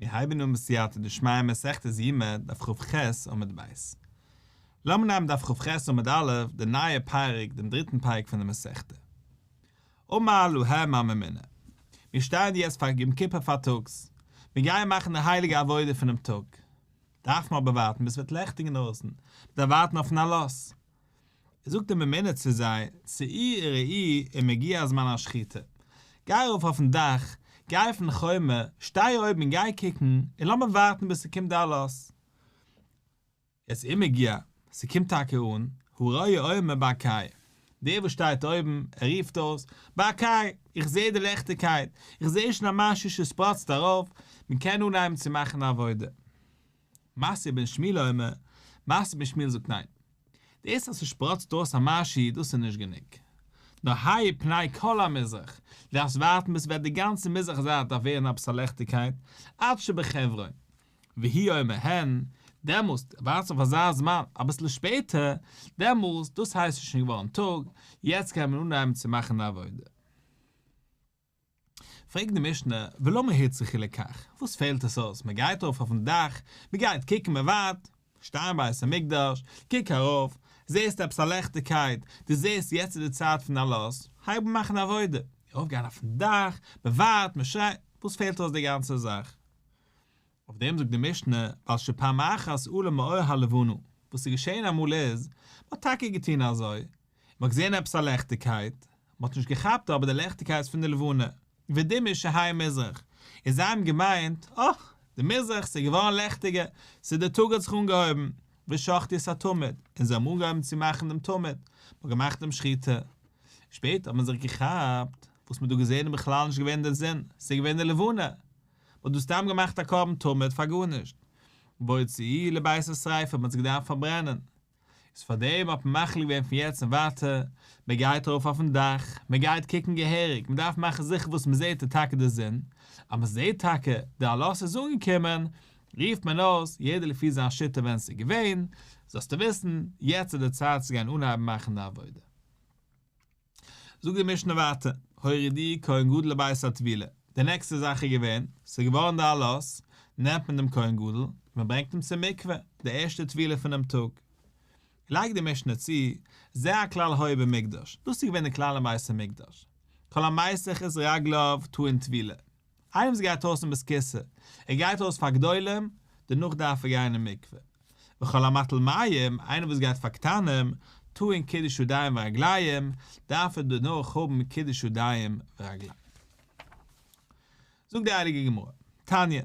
מיר הייבן אן בסייעתא דשמיא מסכת יומא דף כ"ח עמוד ב'. לאמיר נעמען דף כ"ח עמוד א', די נייע פרק, דעם דריטן פרק פון די מסכתא. אמר להם הממונה. מיר שטייען יעצט פאר יום כיפור פארטאגס. מיר גייען מאכן די הייליגע עבודה פונעם טאג. דארף מען אבער ווארטן ביז ס'ווערט לעכטיג אינדרויסן. מ'דארף ווארטן אויפן עלות. זאגט דער ממונה צו זיי, צאו וראו אם הגיע זמן השחיטה, גיי ארויף אויפן דאך, גיי אויפן חומה, שטיי אויבן און גיי קוקן, און לאמיר ווארטן ביז ס'קומט די עלות. יעצט אם הגיע, ס'קומט טאקע אן, הרואה אומר בהקאי, דער וואס שטייט אויבן, ער רופט אויס, בהקאי, איך זע די לעכטיגקייט, איך זע שוין א משהו שפראצט ארויף, מען קען אנהייבן צו מאכן די עבודה. מתיא בן שמואל אומר, מתיא בן שמואל זאגט ניין. דאס אז ס'שפראצט אויס א משהו דאס איז נישט גענוג. נאר האיר פני כל המזרח, דו דארפסט ווארטן ביז ס'ווערט די גאנצע מזרח זייט דארף ווערן עפעס א לעכטיגקייט, עד שבחברון. והוא אומר הן, דעמאלסט, ווארטסט אויף אזא זמן, אביסל שפעטער, דעמאלסט, דאס הייסט ס'איז שוין געווארן טאג, יעצט קען מען אנהייבן צו מאכן די עבודה. פרעגט די משנה, ולמה הוצרכו לכך, וואס פעלט עס אויס, מען גייט ארויף אויפן דאך, מען גייט קוקן מען ווארט, שטיי אין בית המקדש, קוק ארויף, זעסט עפעס א לעכטיגקייט, דו זעסט יעצט איז די צייט פון עלות, הייב אן מאכן עבודה, ארויף גיין אויפן דאך, מען ווארט, מען שרייט, וואס פעלט אויס די גאנצע זאך? אויף דעם זאגט די משנה, ווייל שפעם אחת עלה מאור הלבנה, וואס איז געשען אמאל איז, מען האט טאקע געטון אזוי, מען האט געזען עפעס א לעכטיגקייט, מען האט נישט געכאפט אבער די לעכטיגקייט איז פון די לבנה, ודימו שהאיר מזרח, און זיי האבן געמיינט, אה, די מזרח, ס'איז געווארן לעכטיגער, ס'איז די טאג האט זיך אנגעהויבן, ושחטו את התמיד, און זיי האבן אנגעהויבן צו מאכן דעם תמיד, מען האט געמאכט דעם שחיטה. שפעטער האט מען זיך געכאפט, וואס מען האט דא געזען איז בכלל נישט געווען די זון, ס'איז געווען די לבנה, מען האט דא סתם געמאכט א קרבן תמיד פאר גארנישט. והוציאוהו לבית השריפה, מען האט עס געדארפט פארברענען. איז פאר דעם האט מען מחליט געווען פון יעצט און ווייטער, מען גייט ארויף אויפן דאך, מען גייט קוקן געהעריג, מען דארף מאכן זיכער וואס מען זעט איז טאקע די זון, אז מען זעט טאקע די עלות איז אנגעקומען, רופט מען אויס, יעדער לפי זיין שיטה ווען ס'איז געווען, זאלסטו וויסן, יעצט איז די צייט צו גיין אנהייבן מאכן די עבודה. זאגט די משנה ווייטער, הורידוהו כהן גדול לבית הטבילה, די נעקסטע זאך איז געווען, ס'איז געווארן די עלות, נעמט מען דעם כהן גדול, מען ברענגט אים צום מקווה, די ערשטע טבילה פונעם טאג. לייגט די משנה צו, זה הכלל היה במקדש, דאס איז געווען די כלל אין בית המקדש, כל המיסך את רגליו טעון טבילה, איינער וואס גייט אויס אין בית כסא, ער גייט אויס פאר גדולים, דערנאך דארף ער גיין אין מקווה. וכל המטיל מים, איינער וואס גייט פאר קטנים, טעון קידוש ידיים ורגליים, דארף ער דערנאך האבן קידוש ידיים ורגליים. זאגט די הייליגע גמרא, תניא,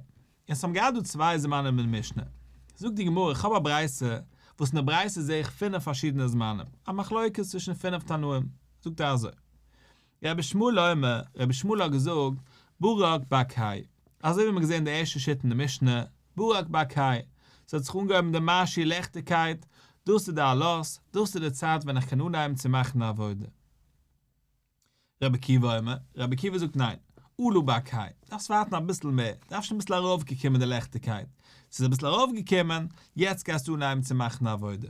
אונז האבן געהאט דא צוויי זמנים אין משנה. זאגט די גמרא, איך האב א ברייתא, וואס אין די ברייתא זעה איך פינף פארשידענע זמנים, א מחלוקת צווישן פינף תנאים, זאגט ער אזוי, רבי ישמעאל אומר, רבי ישמעאל האט געזאגט, ברק בהקאי, אזוי ווי מ'האט געזען די ערשטע שיטה אין די משנה, ברק בהקאי, ס'האט זיך אנגעהויבן די משהו לעכטיגקייט, דאס איז די עלות, דאס איז די צייט ווען איך קען אנהייבן צו מאכן די עבודה. רבי עקיבא אומר, רבי עקיבא זאגט ניין, עלה בהקאי, דארפסט ווארטן אביסל מער, דארף שוין אביסל ארויפגעקומען די לעכטיגקייט, ס'איז אביסל ארויפגעקומען, יעצט גייסטו אנהייבן צו מאכן די עבודה.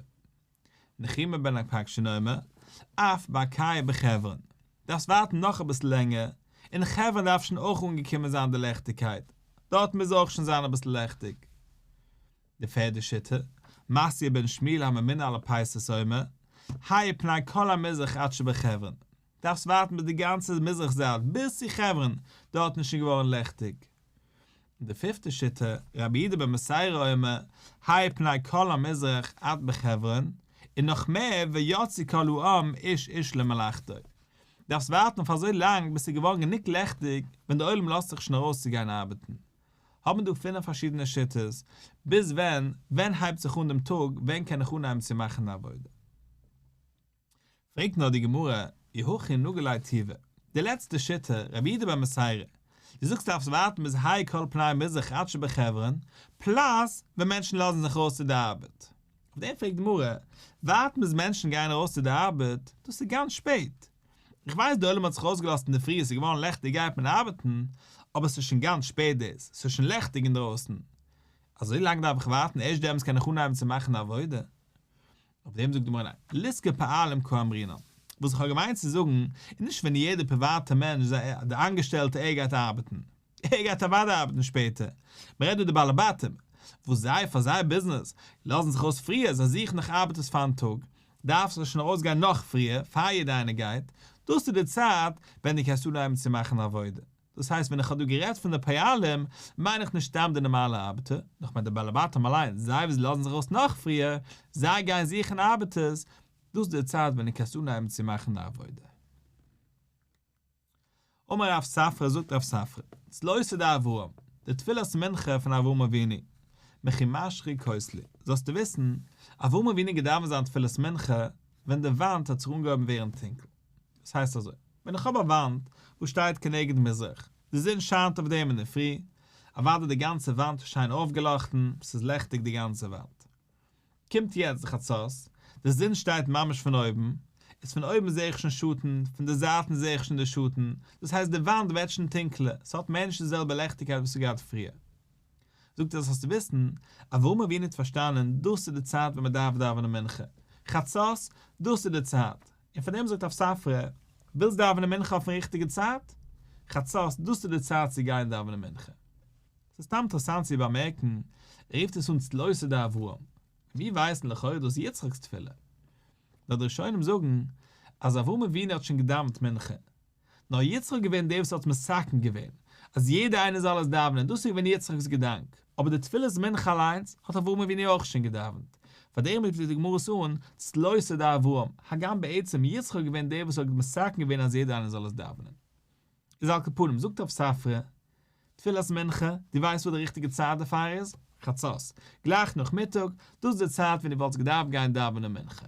נחומי בן הקפקשן אומר, אף בהקאי בחברון. דארפסט ווארטן נאך אביסל לענגער, אין חברון דארף שוין אויך אנגעקומען זיין די לעכטיגקייט, דארט מוז אויך שוין זיין אביסל לעכטיג. די פערדע שיטה, מתיא בן שמואל הממונה על הפייסות אומר, האיר פני כל המזרח עד שבחברון. דארפסט ווארטן ביז די גאנצע מזרח זייט ביז צו חברון, דארטן איז שוין געווארן לעכטיג. און די פיפטע שיטה, רבי יהודה בן בתירא אומר, האיר פני כל המזרח עד בחברון, און נאך מער ויצאו כל העם איש איש למלאכתו. דארפסט ווארטן אויף אזוי לאנג ביז ס'איז געווארן גענוג לעכטיג ווען די עולם לאזט זיך שוין ארויס צו גיין ארבעטן. האבן דא פינף פארשידענע שיטות, ביז ווען, ווען הייבט זיך אן דעם טאג, ווען קען איך אנהייבן צו מאכן די עבודה. פרעגט נאר די גמרא, אי הכי נגר ליה טובא, די לעצטע שיטה, רבי יהודה בן בתירא, דו זאגסט דארפסט ווארטן ביז האיר כל פני מזרח עד שבחברון, פלאס ווען מענטשן לאזן זיך ארויס צו די ארבעט. אויף דעם פרעגט די גמרא, ווארטן ביז מענטשן גייען ארויס צו די ארבעט, דאס איז גאנץ שפעט. איך ווייס די עולם האט זיך ארויסגעלאזט אינדערפרי עס איז געווארן לעכטיג גייט מען ארבעטן, אבער עס איז שוין גאנץ שפעט דאס, עס איז שוין לעכטיג אינדרויסן. אזוי לאנג דארף איך ווארטן ערשט דעמאלטס קען איך אנהייבן צו מאכן עבודה? אויף דעם זאגט די גמרא ניין, לעסקי פועלים קאמרינן. וואס איך האב געמיינט צו זאגן, איז נישט ווען יעדער פריוואטער מענטש, די איינגעשטעלטע ער גייט ארבעטן. ער גייט אוודאי ארבעטן שפעטער. מען רעדט דא די בעלי בתים, וואס זיי פאר זייער ביזנעס לאזן זיך ארויס פריער, זיי זוכן נאך ארבעטערס פארן טאג, דארפסטו שוין ארויסגיין נאך פריער, פאר יעדער איינער גייט, דאס איז די צייט ווען דו קענסט אנהייבן צו מאכן עבודה. דאס הייסט ווען איך האב דא גערעדט פון די פועלים, מיין איך נישט סתם די נארמאלע ארבעטער, נאר כ'מיין די בעלי בתים אליין, זיי וואס לאזן זיך ארויס נאך פריער, זיי גייען זוכן ארבעטערס, דאס איז די צייט ווען דו קענסט אנהייבן צו מאכן די עבודה. אמר רב ספרא זאגט רב ספרא, צלותא דאברהם, די תפילת מנחה פון אברהם אבינו, מכי משכי כותלי, זאלסטו וויסן, אברהם אבינו האט געדאווענט זיין תפילת מנחה ווען די וואנט האט זיך אנגעהויבן ווערן טונקל. דאס הייסט אזוי, ווען איך האב א וואנט וואס שטייט כנגד מזרח, די זון שיינט אויף דעם אינדערפרי, אוודאי די גאנצע וואנט איז שיין אויפגעלאכטן, ס'איז לעכטיג די גאנצע וואנט. קומט יעצט די חצות, די זון שטייט ממש פון אויבן, איז פון אויבן זעה איך שוין שאטן, פון די זייטן זעה איך שוין די שאטן, דאס הייסט די וואנט ווערט שוין טונקלער, ס'האט מער נישט די זעלבע לעכטיגקייט וואס ס'האט געהאט פריער. זאגט ער זאלסטו וויסן, אברהם אבינו האט פארשטאנען דאס איז די צייט ווען מען דארף דאווענען מנחה, חצות, דאס איז די צייט, און פאר דעם זאגט רב ספרא, ווילסט דאווענען מנחה אויפן ריכטיגע צייט? חצות, דאס איז די צייט צו גיין דאווענען מנחה. ס'איז סתם אינטערעסאנט צו באמערקן, ער רופט עס אן צלותא דאברהם. מיר ווייסן לכאורה דאס יצחק'ס תפילה. נאר די ראשונים זאגן אז אברהם אבינו האט שוין געדאווענט מנחה. נאר יצחק איז געווען דער וואס האט מתקן געווען אז יעדער איינער זאל עס דאווענען, דאס איז געווען יצחק'ס געדאנק. אבער די תפילת מנחה אליינס האט אברהם אבינו אויך שוין געדאווענט. פאר דעם רופט די גמרא עס אן צלותא דאברהם, הגם בעצם יצחק איז געווען דער וואס האט מתקן געווען אז יעדער איינער זאל עס דאווענען. איז על כל פנים, זאגט רב ספרא, תפילת מנחה, דו ווייסט וואס די ריכטיגע צייט דערפאר איז? חצות, גלייך נאכמיטאג, דאס איז די צייט ווען דו וואלטסט געדארפט גיין דאווענען מנחה.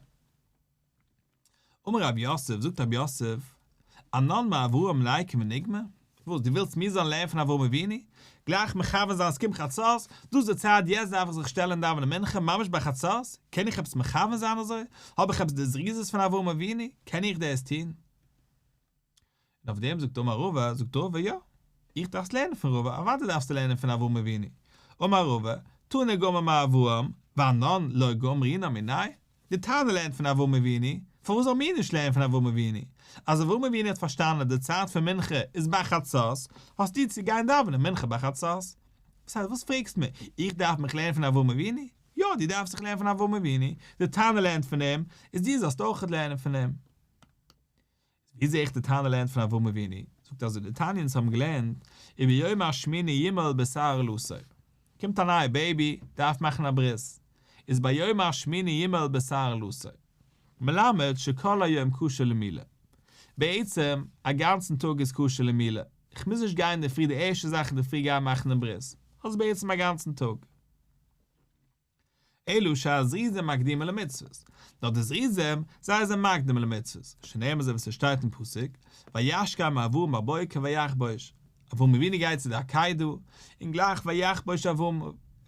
אמר רב יוסף, זאגט רב יוסף, אנן מאברהם ניקום ונגמר? וואס, דו ווילסט מיר זאלן לערנען פון אברהם אבינו? גלייך מכוון זיין עס קומט חצות, דאס איז די צייט יעצט דארף איך זיך שטעלן דאווענען מנחה ממש ביי חצות? קען איך עפעס מכוון זיין אזוי? האב איך עפעס די זריזות פון אברהם אבינו? קען איך דאס טון? און אויף דעם זאגט אמר רבא, זאגט רבא, יא, איך דארפסט לערנען פון רבא, אוודאי דארפסטו לערנען פון אברהם אבינו. אמר רבא, תנא גמר מאברהם, ואנן לא גמרינן מיניה, די תנא לערנט פון אברהם אבינו, פארוואס זאלן מיר נישט לערנען פון אברהם אבינו? אז אברהם אבינו האט פארשטאנען אז די צייט פון מנחה איז ביי חצות, האסטו צו גיין דאווענען מנחה ביי חצות. וואס הייסט, וואס פרעגסטו מיר, איך דארף מיך לערנען פון אברהם אבינו? יא, דו דארפסט זיך לערנען פון אברהם אבינו, די תנא לערנט פון אים, איז דו זאלסט אויכעט לערנען פון אים. ווי זעה איך די תנא לערנט פון אברהם אבינו? זאגט אזוי דתניא אונז האבן געלערנט וביום השמיני ימול בשר ערלתו, קומט א נייע בעיבי דארף מאכן א ברית, איז ביום השמיני ימול בשר ערלתו, מלמד שכל היום כשר למילה, בעצם א גאנצן טאג איז כשר למילה, איך מוז נישט גיין אינדערפרי די ערשטע זאך אינדערפרי גיין מאכן דעם ברית, האסט בעצם א גאנצן טאג. אלא שהזריזים מקדימין למצוות, נאר די זריזים, זיי זענען מקדים למצוות, שנאמר אזוי ווי ס'שטייט אין פסוק, וישכם אברהם בבוקר ויחבוש, אברהם אבינו גייט צו די עקידה, און גלייך ויחבוש אברהם,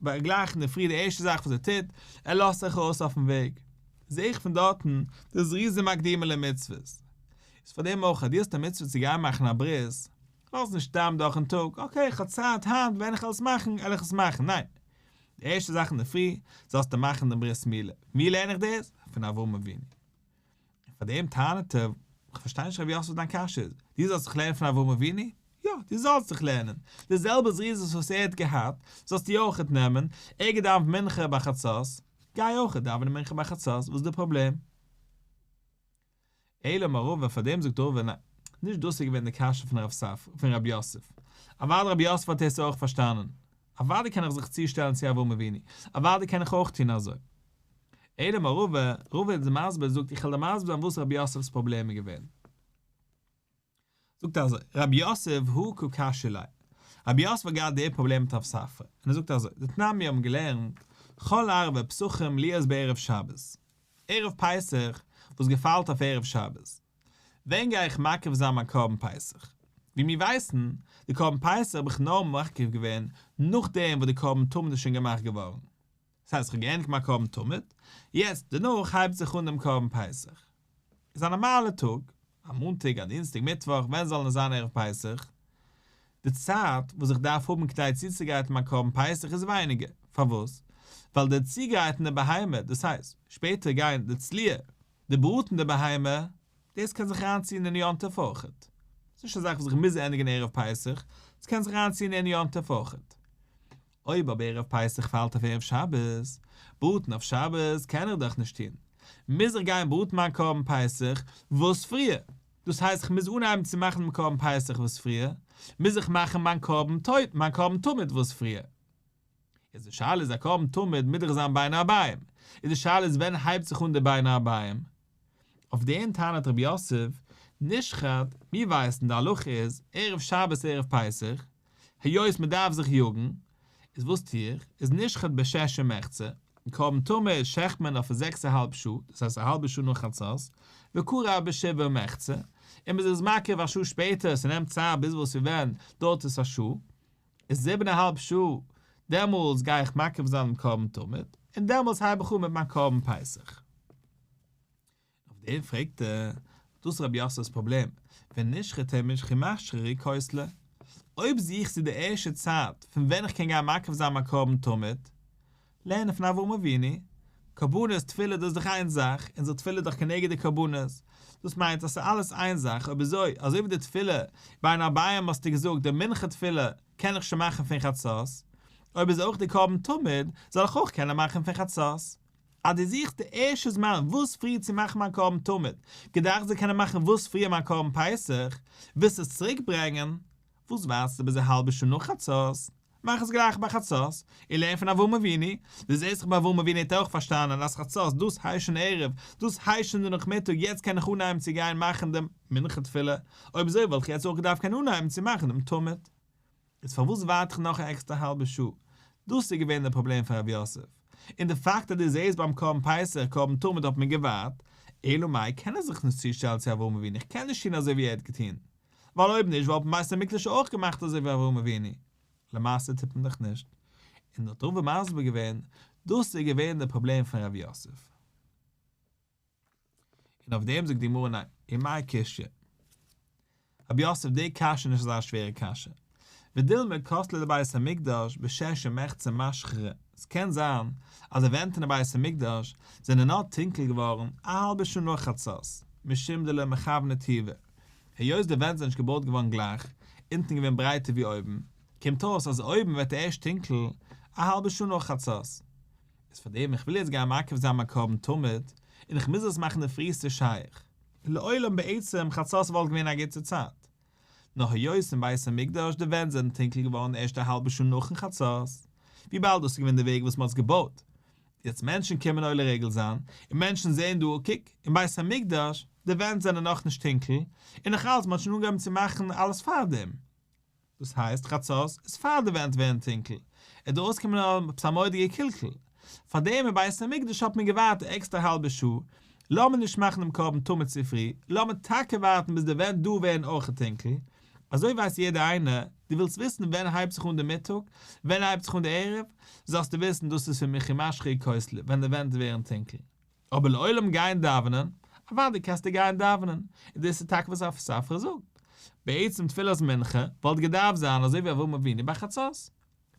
גלייך אינדערפרי די ערשטע זאך וואס ער טוט, ער לאזט זיך ארויס אויפן וועג, זעה איך פון דארטן, די זריזים מקדימין למצוות. איז פאר דעם אויך אז דו האסט א מצוה צו גיין מאכן א ברית, לאז נישט סתם דורכן טאג, okay איך האב צייט היינט ווען איך וועל עס מאכן, וועל איך עס מאכן, ניין, די ערשטע זאך אינדערפרי זאלסטו מאכן דעם ברית מילה. ווי לערן איך דאס? פון אברהם אבינו. און פאר דעם טענה'ט ער, איך פארשטיי נישט רב יוסף וואס דיין קשיא איז, דו זאלסט זיך לערנען פון אברהם אבינו? יא, דו זאלסט זיך לערנען. די זעלבע זריזות וואס ער האט געהאט, זאלסטו אויכעט נעמען, ער האט געדאווענט מנחה ביי חצות, גיי אויכעט דאווענען מנחה ביי חצות, וואס איז די פראבלעם? אלא אמר רבא, פאר דעם זאגט רבא ניין, נישט דאס איז געווען די קשיא פון רב ספרא, פון רב יוסף, אוודאי רב יוסף האט עס אויך פארשטאנען, אוודאי קען איך זיך צושטעלן צו אברהם אבינו, אוודאי קען איך אויך טון אזוי. אלא אמר רבא, רבא איז מסביר, זאגט איך וועל דיר מסביר זיין וואס רב יוסף'ס פראבלעם איז געווען. זאגט ער אזוי, רב יוסף הא קא קשיא ליה, רב יוסף האט געהאט די פראבלעם מיט רב ספרא, און ער זאגט אזוי, דתנן מיר האבן געלערנט, כל ערבי פסחים להיות בערב שבת, ערב פסח וואס געפאלט אויף ערב שבת, ווען גיי איך מקריב זיין מיין קרבן פסח? ווי מיר ווייסן, די קרבן פסח האב איך נאר מקריב געווען נאכדעם וואס די קרבן תמיד איז שוין געמאכט געווארן, דאס הייסט איך האב געענדיגט מיין קרבן תמיד, יעצט דערנאך הייבט זיך אן דעם קרבן פסח. איז א נארמאלע טאג, א מאנטאג, א דינסטאג, מיטוואך, ווען זאלן עס זיין ערב פסח? די צייט וואס איך דארף האבן כדי צוצוגרייטן מיין קרבן פסח איז ווייניגער, פארוואס? ווייל די צוגרייטן די בהמה, דאס הייסט, שפעטער גיין די צליה, די בראטן די בהמה, דאס קען זיך אריינציען אין יום טוב אויכעט. ס'איז נישט א זאך וואס איך מוז ענדיגן ערב פסח. ס'קען זיך אריינציען אין יום טוב אויכעט. אויב אבער ערב פסח פאלט אויף ערב שבת, בראטן אויף שבת קען איך דאך נישט טון, מוז איך גיין בראטן מיין קרבן פסח וואס פריער, דאס הייסט איך מוז אנהייבן צו מאכן דעם קרבן פסח וואס פריער, מוז איך מאכן מיין קרבן טויט, מיין קרבן תמיד וואס פריער. איז די שאלה איז א קרבן תמיד מוז דאך זיין בין הערביים, איז די שאלה איז ווען הייבט זיך אן די בין הערביים? אויף דעם טענה'ט רב יוסף, נשחט, מיר ווייסן די הלכה איז, ערב שבת ערב פסח, היות מען דארף זיך יאגן, איז וואס טו איך, איז נשחט בשש ומחצה, און קרבן תמיד שעכט מען אויף זעקס א האלב שעה, דאס הייסט א האלבע שעה נאך חצות, וקרב בשבעה ומחצה, און מען איז עס מקריב א שעה שפעטער, ס'נעמט צייט ביז וואס ווי ווען, דויערט עס א שעה, איז זיבן א האלב שעה, דעמאלס גיי איך מקריב זיין דעם קרבן תמיד, און דעמאלס הייב איך אן מיט מיין קרבן פסח. אויף דעם פרעגט ער, דאס איז רב יוסף'ס פראבלעם, ונשחטיה מכי משחרי כותלי, אויב זוכסטו די ערשטע צייט פון ווען איך קען גיין מקריב זיין מיין קרבן תמיד, לערן פון אברהם אבינו, קרבנות תפילה דאס איז דאך איין זאך, אונזער תפילה איז דאך כנגד די קרבנות, דאס מיינט אז ס'איז אלעס איין זאך, אויב אזוי, אזוי ווי די תפילה בין הערביים האסטו געזאגט די מנחה תפילה קען איך שוין מאכן פון חצות, אויב איז אויך די קרבן תמיד זאל איך אויך קענען מאכן פון חצות. אז דו זוכסט די ערשטע זמן וואס פריער צו מאכן מיין קרבן תמיד, כדי איך זאל קענען מאכן וואס פריער מיין קרבן פסח, ווילסט עס צוריק ברענגען, וואס ווארטסטו ביז א האלבע שעה נאך חצות? מאך עס גלייך ביי חצות, און לערן פון אברהם אבינו, דו זעסט דאך ביי אברהם אבינו האט ער אויך פארשטאנען אז חצות דאס הייסט שוין ערב, דאס הייסט שוין די נאכמיטאג יעצט קען איך אנהייבן צו גיין מאכן דעם מנחה תפילה, אויב אזוי וואלט איך יעצט אויך געדארפט קענען אנהייבן צו מאכן דעם תמיד. איז פארוואס ווארט איך נאך א עקסטער האלבע שעה? דאס איז געווען דער פראבלעם פון רב יוסף. און די פאקט אז דו זעסט ביים קרבן פסח קרבן תמיד האט מען געווארט, אלא מאי קען ער זיך נישט צושטעלן צו אברהם אבינו, איך קען נישט טון אזוי ווי ער האט געטון, ווייל אויב נישט וואלט מען בית המקדש אויך געמאכט אזוי ווי אברהם אבינו. למעשה טוט מען דאך נישט. און האט רבא מסביר געווען, דאס איז געווען דער פראבלעם פון רב יוסף. און אויף דעם זאגט די גמרא ניין, ומאי קשיא. רב יוסף די קשיא איז נישט אזא שווערע קשיא. ודילמא כותלי דבית המקדש בשש ומחצה משחרי, ס'קען זיין אז די ווענט אין די בית המקדש זענען נאר טונקל געווארן א האלבע שעה נאך חצות, משום דלא מכווני טובא, היות די ווענט זענען נישט געבויט געווארן גלייך, אונטן געווען ברייטער ווי אויבן, קומט אויס אז אויבן ווערט ערשט טונקל א האלבע שעה נאך חצות. איז פאר דעם איך וויל יעצט גיין מקריב זיין מיין קרבן תמיד, און איך מוז עס מאכן די פריסטע שייך. לעולם בעצם חצות וואלט געווען א גוטע צייט. נאר היות אין בית המקדש די ווענט זענען טונקל געווארן ערשט א האלבע שעה נאכן חצות, וויבאלד דאס איז געווען די וועג וואס מען האט עס געבויט. יעצט מענטשן קומען עולה רגל זיין, און מענטשן זעען דא, קוק, אין בית המקדש, די ווענט זענען נאכנישט טונקל, און נאכאלץ מען האט שוין אנגעהויבן צו מאכן אלעס פארדעם. דאס הייסט חצות איז פאר די ווענט ווערן טונקל, עס דא אויסקומען עפעס א מורא'דיגע קלקול, פארדעם אין בית המקדש האט מען געווארט א עקסטערע האלבע שעה, לאמיר נישט מאכן דעם קרבן תמיד צו פרי, לאמיר טאקע ווארטן ביז די ווענט דא ווערן אויך טונקל, אזוי ווייסט יעדער איינער, דו ווילסט וויסן ווען הייבט זיך אן די מיטאג, ווען הייבט זיך אן די ערב, זאלסטו וויסן דאס איז פון מכי משחרי כותלי, ווען די ווענט ווערן טונקל. אבער לעולם גיין דאווענען, אוודאי קענסטו גיין דאווענען, און דאס איז טאקע וואס רב ספרא זאגט. בעצם תפילת מנחה וואלט געדארפט זיין אזוי ווי אברהם אבינו ביי חצות.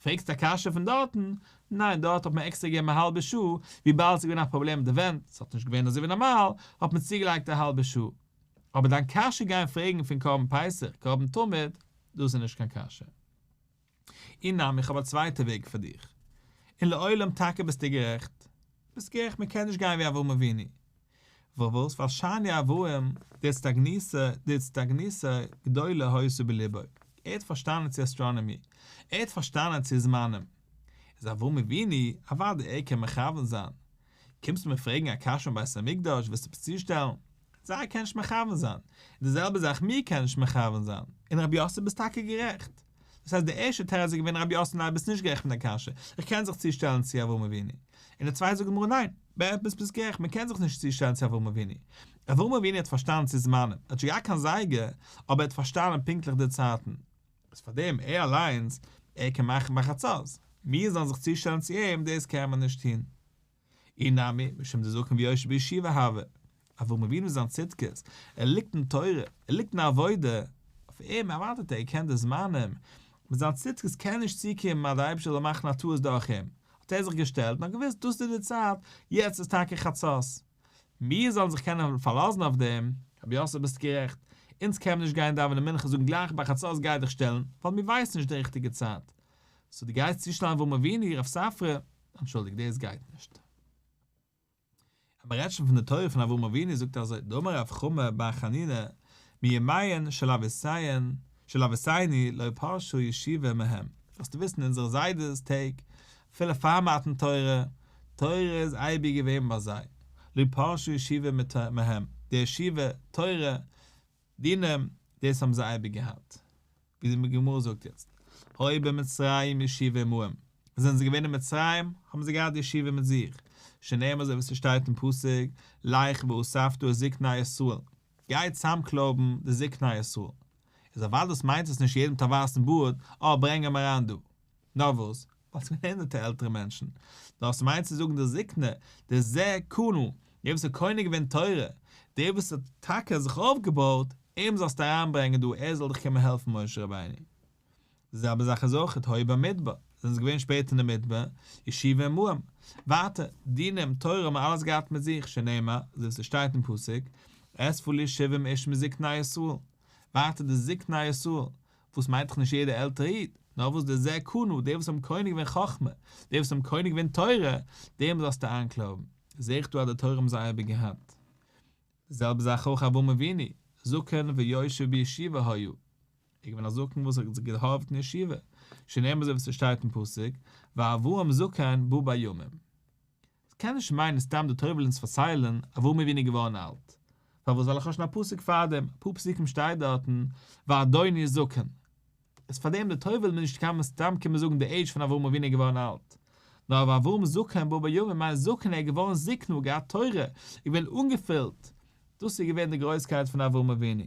פרעגסט א קשיא פון דארטן? ניין דארט האט מען עקסטער געגעבן א האלבע שעה, וויבאלד ס'איז געווען א פראבלעם מיט די ווענט, ס'האט נישט געווען אזוי ווי נארמאל, האט מען צוגעלייגט א האלבע שעה. אבער דיין קשיא גיין פרעגן פון קרבן פסח, קרבן תמיד, דאס איז נישט קיין קשיא. אי נמי איך האב א צווייטע וועג פאר דיך. און לעולם טאקע ביסטו גערעכט. ביסט גערעכט מען קען נישט גיין ווי אברהם אבינו. פארוואס? ווייל שאני אברהם דאיצטגניתא דאיצטגניתא גדולה היתה בליבו. ער האט פארשטאנען צו אסטראנאמי. ער האט פארשטאנען צו זמנים. איז אברהם אבינו, אוודאי ער קען מכוון זיין. קומסט מיר פרעגן א קשיא אין בית המקדש וועסטו עפעס צושטעלן? זיי קען נישט מכוון זיין. און די זעלבע זאך מיר קענען נישט מכוון זיין. און רב יוסף ביסט טאקע גערעכט. דאס הייסט די ערשטע תירוץ איז געווען רב יוסף ניין ביסט נישט גערעכט מיט דיין קשיא, איך קען זיך צושטעלן צו אברהם אבינו. און די צווייטע זאגט די גמרא ניין, באמת ביסט גערעכט מען קען זיך נישט צושטעלן צו אברהם אבינו. אברהם אבינו האט פארשטאנען צו זמנים, ער האט נישט געהאט קיין זייגער, אבער ער האט פארשטאנען פונקטליך די צייטן. איז פאר דעם ער אליינס, ער קען מאכן ביי חצות. מיר זאלן זיך צושטעלן צו אים, דאס קען מען נישט טון. אי נמי, משום דזקין ויושב בישיבה הוה, אברהם אבינו זיין צדקות, ער ליגט אין תורה, ער ליגט אין עבודה, אויף אים ערווארטעט ער, ער קען די זמנים, מיט זיין צדקות קען נישט צוקומען אז דער אייבערשטער זאל מאכן א טעות דורך אים, האט ער זיך געשטעלט און האט געוואוסט דאס איז די צייט, יעצט איז טאקע חצות. מיר זאלן זיך קענען פארלאזן אויף דעם, רב יוסף ביסט גערעכט, אונז קען מען נישט גיין דאווענען מנחה זאגן גלייך ביי חצות גיי דיך שטעלן, ווייל מיר ווייסן נישט די ריכטיגע צייט. סאו דו גייסט צושטעלן אברהם אבינו, רב ספרא, אנטשולדיגט דאס גייט נישט. אז מען רעדט שוין פון די תורה פון אברהם אבינו זאגט ער אזוי, דאמר רב חמא בר חנינא מימיהן של אבותיהן של אבותינו לא פרשה ישיבה מהם, זאלסטו וויסן אונזערע זיידעס טעג, אפילו פאר מתן תורה, תורה איז אייביג געווען ביי זיי, לא פרשה ישיבה מהם, די ישיבה, תורה, דינים, דאס האבן זיי אייביג געהאט. ווי די גמרא זאגט יעצט, היו במצרים ישיבה עמהם, ווען זענען זיי געווען אין מצרים האבן זיי געהאט די ישיבה מיט זיך, שנאמר אזוי ווי ס'שטייט אין פסוק, לך ואספת את זקני ישראל, גיי צאמקלויבן די זקני ישראל, איז אוודאי דאס מיינט עס נישט יעדער מיט א ווייסן בארד, אה ברענג אים אריין דא, נאר וואס? ווייל ס'געווען הונדערטער עלטערע מענטשן. נאר ס'מיינט צו זאגן די זקני, די זה קנה, דער וואס האט קונה געווען תורה, דער וואס האט טאקע זיך אויפגעבויט, אים זאלסטו אריינברענגען דא, ער זאל דיך קומען העלפן משה רבינו. די זעלבע זאך איז אויך היו במדבר, זענען זיי געווען שפעטער אין די מדבר, ישיבה עמהם. ווייטער, דינים, תורה האבן אלעס געהאט מיט זיך, שנאמר, אזוי ווי ס'שטייט אין פסוק, אספה לי שבעים איש מזקני ישראל. ווייטער די זקני ישראל, וואס מיינט דאך נישט יעדער עלטערע איד, נאר וואס דער זה קנה, די וואס האבן קונה געווען חכמה, די וואס האבן קונה געווען תורה, דעם זאלסטו איינקלויבן. זעה איך דא אז די תורה האבן זיי אייביג געהאט. די זעלבע זאך אויך אברהם אבינו, זקן ויושב בישיבה היה. ער איז געווען א זקן וואס האט זיך געהארעוועט אין ישיבה, שנאמר אזוי ווי ס'שטייט אין פסוק, ואברהם זקן בא בימים. ס'קען נישט מיינען סתם די תורה וויל אונז פארציילן אברהם אבינו איז געווארן אלט. פארוואס ווייל איך האב שוין א פסוק פארדעם, אפאר פסוקים שטייט דארטן ואדוני זקן. איז פארדעם די תורה וויל מיר נישט קאמען סתם קומען זאגן די עידזש פון אברהם אבינו איז געווארן אלט. נאר ואברהם זקן בא בימים מיינט זקן ער איז געווארן זקנה געהאט תורה, איז געווען אנגעפילט. דאס איז געווען די גרויסקייט פון אברהם אבינו.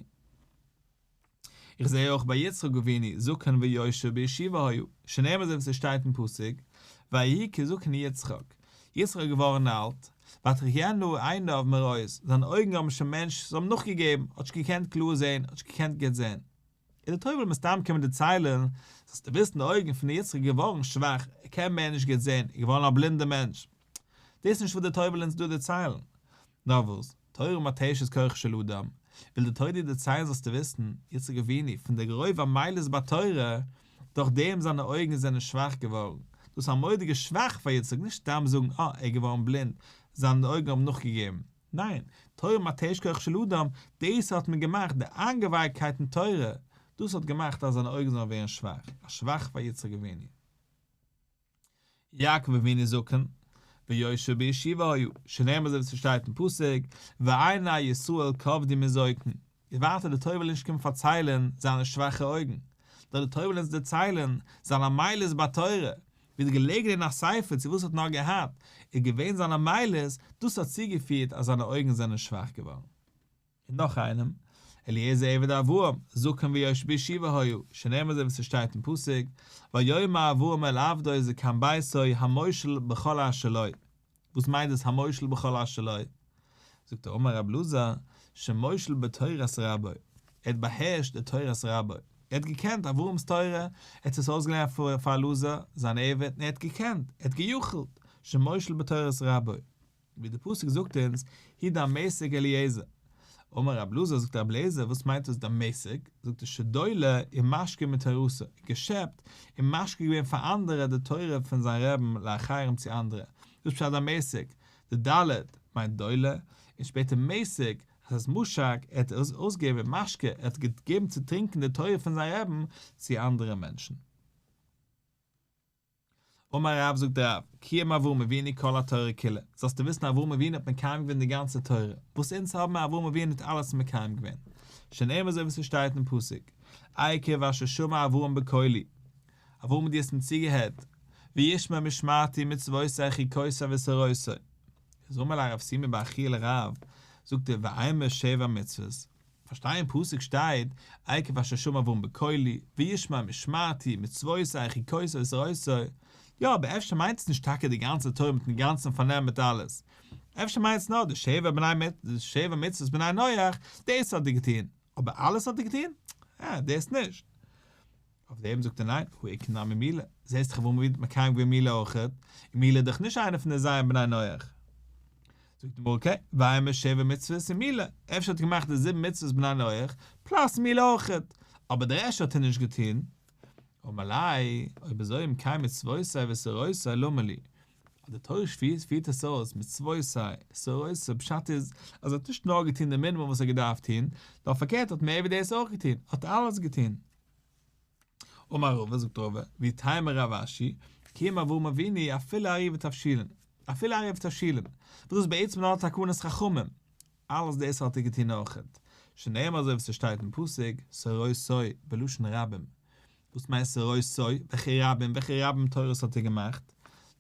איך זעה אויך ביי יצחק אבינו זקן ויושב בישיבה היה, שנאמר אזוי ווי ס'שטייט אין פסוק, ויהי כי זקן יצחק, יצחק איז געווארן אלט, ותחיינה עיניו מראות, זיינע אויגן האבן שוין מענטש, זיי האבן נאכגעגעבן, האט נישט געקענט קלאר זען, האט נישט געקענט גוט זען. און די תורה וויל מסתם קומען דערציילן, זאלסטו וויסן די אויגן פון יצחק איז געווארן שוואך, ער קען מער נישט גוט זען, ער איז געווארן א בלינדער מענטש. דאס איז נישט וואס די תורה וויל אונז דא דערציילן. נאר וואס, תורה מתשת כוחו של אדם, וויל די תורה דיר דערציילן זאלסטו וויסן, יצחק אבינו, פון די רוב עמלות בתורה, דורך דעם זיינע אויגן זענען שוואך געווארן, דאס איז א מורא'דיגע שבח פאר יצחק, נישט סתם זאגן אה, ער איז געווארן בלינד, זיינע אויגן האבן נאכגעגעבן, ניין, תורה מתשת כוחו של אדם, דאס האט מען געמאכט, די איינגעווייקטקייט אין תורה, דאס האט געמאכט אז זיינע אויגן זאלן ווערן שוואך, א שבח פאר יצחק אבינו. יעקב אבינו זקן, ויושב בישיבה היה, שנאמר אזוי ווי ס'שטייט אין פסוק, ועיני ישראל כבדו מזוקן. איז ווייטער די תורה וויל נישט קומען פארציילען זיינע שוואכע אויגן, נאר די תורה וויל אונז דערציילען זיין עמלות בתורה, ווי די געלעגן אין א ספר צו וואס האט נאר געהאט, איז געווען זיין עמלות, דאס האט צוגעפירט אז זיינע אויגן זענען שוואך געווארן. און נאך איינעם, אליעזר עבד אברהם, זקן ויושב בישיבה היה, שנאמר אזוי ווי ס'שטייט אין פסוק, ויאמר אברהם אל עבדו זקן ביתו המושל בכל אשר לו. וואס מיינט דאס המושל בכל אשר לו? זאגט ער אמר רב אלעזר, שמושל בתורת רבו, ער האט באהערשט די תורת רבו, ער האט געקענט אברהם'ס תורה, ער האט עס אויסגעלערנט פאר אלעזר, זיין עבד, און ער האט געקענט, ער האט גע'יכול'ט, שמושל בתורת רבו. ווי די פסוק זאגט אונז, הוא דמשק אליעזר. אמר רב אלעזר, זאגט רב אלעזר, וואס מיינט דאס דמשק? זאגט ער שדולה ומשקה מתורתו, געשעפט און משקה געווען פאר אנדערע די תורה פון זיין רעבן לאחרים צו אנדערע, דאס פשט דמשק, די ד' מיינט דולה, און שפעטער מתק, דאס הייסט משק, ער האט אויסגעגעבן משקה, ער האט געגעבן צו טרינקען די תורה פון זיין רעבן צו אנדערע מענטשן. אמר רב זאגט רב, קיים אברהם אבינו כל התורה כולה, זאלסטו וויסן אברהם אבינו האט מקיים געווען די גאנצע תורה, וואס אונז האבן אברהם אבינו האט אלעס מקיים געווען, שנאמר אזוי ווי ס'שטייט אין פסוק, עקב אשר שמע אברהם בקולי, אברהם דו האסט מיר צוגעהערט, וישמר משמרתי מצוותי חוקותי ותורותי. איז אמר ליה רב שימי בר חייא לרב, זאגט ער ואימא שבע מצוות, פארשטיי אין פסוק שטייט עקב אשר שמע אברהם בקולי וישמר משמרתי מצוותי חוקותי ותורותי, יא אבער אפשר מיינט עס נישט טאקע די גאנצע תורה מיטן גאנצן פארנעם מיט אלעס, אפשר מיינט עס נאר די שבע בני די שבע מצוות בני נח, דאס האט ער געטון, אבער אלעס האט ער געטון? אה, דאס נישט. אויף דעם זאגט ער ניין, הא איכא נמי מילה, זעסט דאך אברהם אבינו האט מקיים געווען מילה אויכעט, און מילה איז דאך נישט איינע פון די ז' בני נח. זאגט די גמרא okay, ואימא שבע מצוות ומילה, אפשר האט ער געמאכט די זיבן מצוות בני נח, plus מילה אויכעט, אבער די רעשט האט ער נישט געטון. אמר ליה, אויב אזוי אם כן מצוותי ותורותי למה לי? אז די תורה פירט עס אויס מצוותי ותורותי, פשט איז אז ער האט נישט נאר געטון די מינימום וואס ער האט געדארפט טון, נאר פארקערט האט מער ווי דאס אויך געטון, האט אלעס געטון. אמר רבא, זאגט רבא, ואיתימא רב אשי, קיים אברהם אבינו אפילו עירובי תבשילין, אפילו עירובי תבשילין, וואס דאס איז בעצם נאר תקנת חכמים, אלעס דאס האט ער געטון אויכעט, שנאמר אזוי ווי ס'שטייט אין פסוק, תורותיו, בלשון רבים, וואס מיינט תורותיו, וועלכע רבים, וועלכע רבים תורות האט ער געמאכט?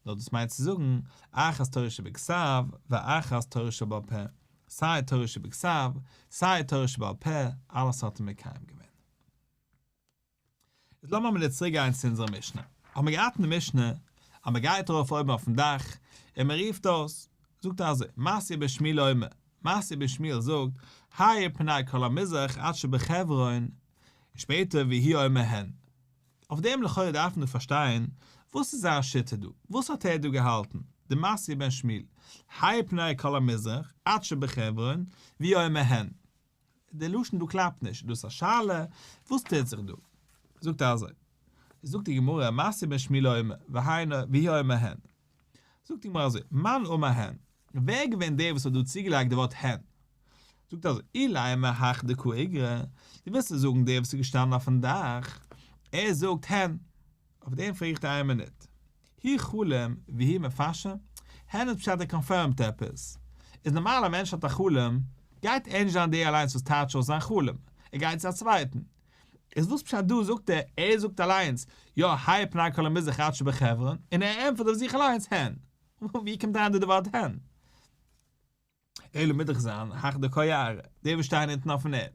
נאר דאס מיינט צו זאגן, אחת תורה שבכתב, ואחת תורה שבעל פה, סיי תורה שבכתב, סיי תורה שבעל פה, אלעס האט ער מקיים געווען. איז לאמיר מינוט צוריק גיין צו אונזערע משנה. האבן מיר געהאט אין די משנה אז מען גייט ארויף אויבן אויפן דאך און מען רופט אויס, זאגט ער אזוי, מתיא בן שמואל אומר, מתיא בן שמואל זאגט, האיר פני כל המזרח עד שבחברון, און שפעטער והוא אומר הן. אויף דעם לכאורה דארף מען דא פארשטיין, וואס איז זיין שיטה דא? וואס האט ער דא געהאלטן? די מתיא בן שמואל, האיר פני כל המזרח עד שבחברון, והוא אומר הן. די לשון דא קלאפט נישט, איז דאס א שאלה? וואס טוט זיך דא? זאגט ער אזוי, זאגט די גמרא, מתיא בן שמואל אומר, והיינו, והוא אומר הן. זאגט די גמרא אזוי, מאן אמר הן, ווער איז געווען דער וואס האט דא צוגעלייגט די ווארט הן? זאגט ער אזוי, אילימא הך דקאי איגרא, דו ווילסט זאגן דער וואס איז געשטאנען אויפן דאך, ער זאגט הן. אויף דעם פרעג איך דיר איין מינוט. הוא חלים והוא מפשר? הן איז פשט ער confirm ט עפעס. איז נארמאל א מענטש האט א חלום, גייט ער נישט זיין דער אליינס וואס טייטשט אויס זיין חלום, ער גייט צו א צווייטן. איז וואס פשט דא זאגט ער, ער זאגט אליינס, יא האיר פני כל המזרח עד שבחברון, און ער ענטפערט אויף זיך אליינס הן. ווי קומט אריין דא די ווארט הן? אלא מוז דאך זיין הך דקאי אארעא, די וואס שטייען אונטן אויפן ערד.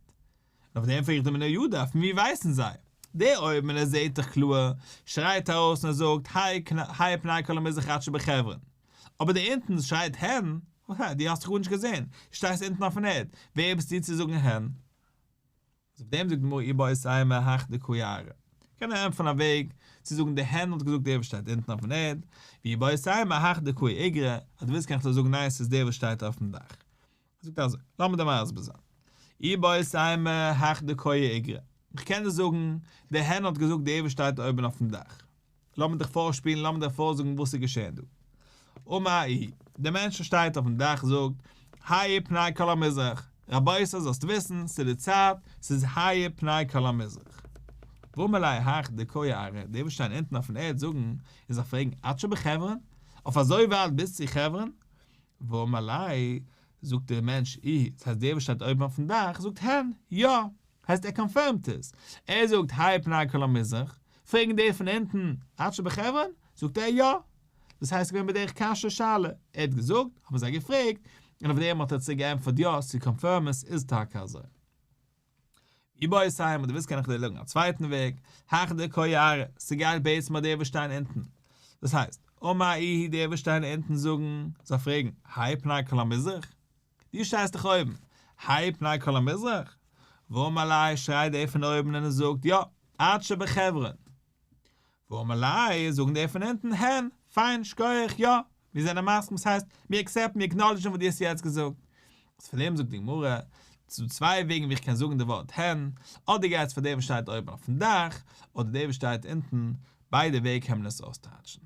און אויף דעם פרעג איך די מנא ידע, פון ווי ווייסן זיי? דער אויבן און ער זעהט דאך קלאר, שרייט ארויס און ער זאגט, האיר פני כל המזרח עד שבחברון. אבער דער אונטן שרייט הן, דו האסט דאך גארנישט געזעהן, דו שטייסט אונטן אויפן ערד, ווער ביסטו צו זאגן הן? איז אויף דעם זאגט די גמרא איבעית אימא הך דקאי אארעא. קען ער ענטפערן א וועג צו זאגן די הן האט געזאגט דער וואס שטייט אונטן אויפן ערד, ואיבעית אימא הך דקאי איגרא, אז דו ווילסט קען איך דיר זאגן ניין ס'איז דער וואס שטייט אויפן דאך. זאגט אזוי, לאמיר דיר מסביר זיין. איבעית אימא הך דקאי איגרא. איך קען דיר זאגן, די הן האט געזאגט דער וואס שטייט אויבן אויפן דאך. לאמיר דיך פארשפילן, לאמיר דיר פארזאגן וואס איז געשען דא. אמר איהו, דער מענטש וואס שטייט אויפן דאך זאגט, האיר פני כל המזרח, רבותי זאלסט וויסן, ס'איז די צייט, ס'איז האיר פני כל המזרח. ואמר ליה הך דקאי אארעא, די וואס שטייען אונטן אויפן ערד זאגן, און זיי פרעגן, עד שבחברון? אויף אזוי ווייט ביז צו חברון? ואמר ליה, זאגט דער מענטש, איהו, דאס הייסט דער וואס שטייט אויבן אויפן דאך, זאגט הן, יא, הייסט ער confirm ט עס, ער זאגט האיר פני כל המזרח, פרעגן די פון אונטן, עד שבחברון? זאגט ער יא! דאס הייסט געווען בדרך קשיא שאלה, ער האט געזאגט, האבן זיי געפרעגט, און אויף דעם האט ער צוריק געענטפערט יא, צו confirm ען ס'איז טאקע אזוי. איבעית אימא, דו ווילסט קען איך דיר זאגן א צווייטן וועג, הך דקאי אארעא, ס'גייט בעצם אויף די וואס שטייען אונטן. דאס הייסט, אמר איהו די וואס שטייען אונטן זאגן, זיי פרעגן, האיר פני כל המזרח? דו שטייסט דאך אויבן, האיר פני כל המזרח? ואמר ליה שרייט דער פון אויבן און ער זאגט, יא, עד שבחברון. ואמר ליה זאגן דער פון אונטן, הן, פיין, שכוח, יא, מיר זענען מסכים, ס'הייסט, מיר accept ן, מיר acknowledge ן וואס דו האסט יעצט געזאגט. איז פון דעם זאגט די גמרא, ס'דא צוויי וועגן ווי איך קען זאגן די ווארט הן, אדער גייט עס פאר דער וואס שטייט אויבן אויפן דאך, אדער דער וואס שטייט אונטן, ביידע וועג קען מען עס אויסטייטשן.